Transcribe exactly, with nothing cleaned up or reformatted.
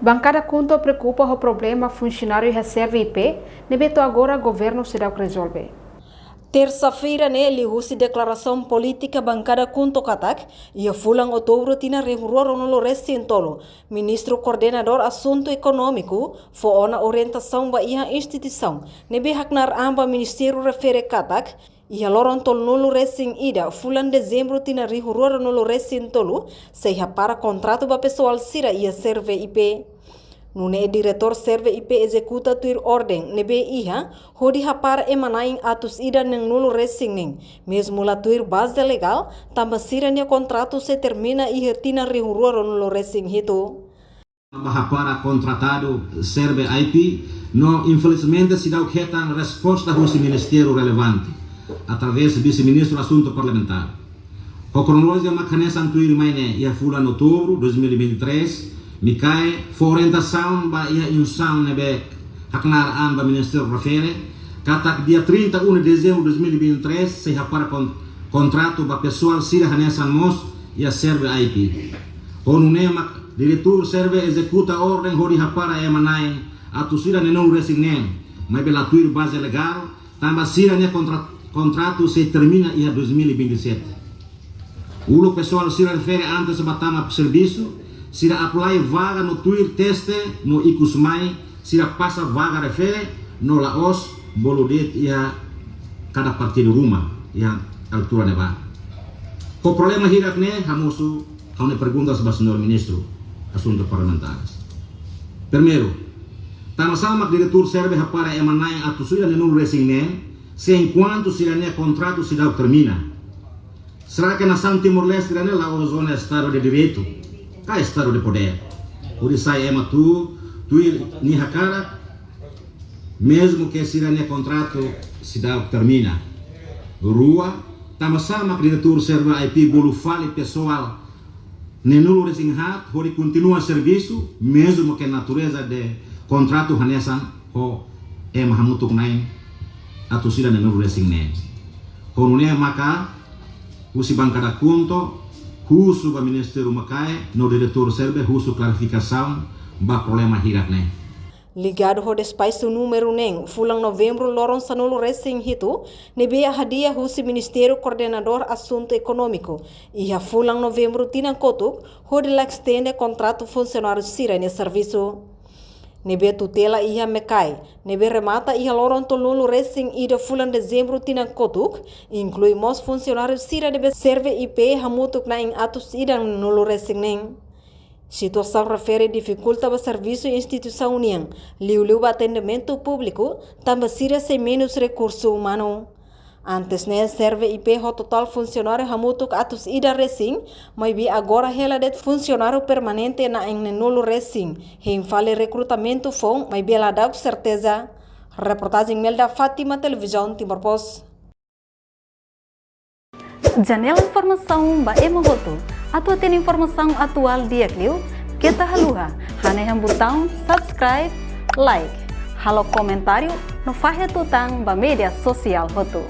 Bankada KHUNTO preokupa ho problema funsionáriu iha SERVE I P, ne'ebé to'o agora governu seidauk rezolve. Tersa-feira ne'e liuhusi deklarasaun polítika Bankada KHUNTO katak, iha fulan Outubru tinan rihun rua ruanulu resin tolu, Ministru Koordenadór Asuntu Ekonómiku fó ona orientasaun ba iha instituisaun ne'ebé haknaar an ba ministériu refere katak, iha loron tolunulu resin ida fulan Dezembru tinan rihun rua ruanulu resin tolu, sei hapara kontratu ba pesoál sira iha SERVE I P. Nune'e diretór SERVE I P ezekuta tuir orden ne'ebé iha, hodi hapara ema na'in atus ida neenulu resin neen, mezmu la tuir baze legál, tanba sira-nia kontratu sei termina iha tinan rihun rua ruanulu resin hitu. Ba hapara kontratadu SERVE I P, no infelizmente seidauk hetan resposta husi ministériu relevante, através Vise-Ministru Asuntu Parlamentár. Ho kronolojia mak hanesan tuirmai ne'e, iha fulan Outubru dois mil e vinte e três, MICAE fó orientasaun ba iha instituisaun ne'ebé haknaar an ba ministériu refere, katak dia trinta e um de dezembro de dois mil e vinte e três, sei hapara kon-, kontratu ba pesoál sira hanesan mós iha SERVE I P. Ho nune'e mak diretór SERVE ezekuta orden hodi hapara ema na'in atus ida neenulu resin neen, maibé la tuir baze legál, tanba sira-nia kontra-, kontratu sei termina iha dois mil e vinte e sete. Uluk pesoál sira refere antes ba tama servisu, sira apply vaga no tuir teste no ikus mai sira pasa vaga refere no la'ós bolu de'it iha kada partidu ruma iha altura ne'ebá. Ho problema hirak ne'e hamosu ha'u-nia perguntas ba Señór Ministru Asuntu Parlamentares. Primeiru, tanba sá mak diretór SERVE hapara ema na'in atus ida neenulu resin neen, se enkuantu sira-nia kontratu seidauk termina? Será que nasaun Timor-Leste ida-ne'e la'ós zona Estadu de Direitu, ka Estadu de Podér, hodi sai ema tuur tuir nia hakarak, mezmu ke sira-nia kontratu seidauk termina? Rua, tanba sá mak diretór SERVE I P bolu fali pesoál neenulu resin haat hodi kontinua servisu, mezmu ke natureza de kontratu hanesan ho ema hamutuk na'in atus ida neenulu resin neen? Ho nune'e maka husi Bankada KHUNTO husu ba Ministériu MICAE no diretór SERVE husu klarifikasaun ba problema hirak ne'e. Ligadu ho despaxu númeru neen, fulan Novembru loron sanulu resin hitu, ne'ebé hadi'a husi Ministériu Koordenadór Asuntu Ekonómiku, iha fulan Novembru tinan kotuk, hodi la estende kontratu funsionáriu sira-nia servisu. Ne'ebé tutela iha MICAE, ne'ebé remata iha loron tolunulu resin ida fulan Dezembru tinan kotuk, inklui mós funsionáriu sira ne'ebé SERVE I P hamutuk na'in atus ida neenulu resin neen. Situasaun refere difikulta ba servisu instituisaun nian, liuliu ba atendimentu públiku, tanba sira sei menus rekursu umanu. Antes ne'e SERVE I P ho totál funsionáriu hamutuk atus ida resin, maibé agora hela de'it funsionáriu permanente na'in neenulu resin, hein fali rekrutamentu foun, maibé la dauk serteza. Reportajen Melda Fátima, Televizaun Timor Post. Janela informasaun ba ema hotu. Atu hatene informasaun atuál di'ak liu, keta haluha hanehan butaun subscribe, like, halo komentáriu no fahe tutan ba média sosiál hotu.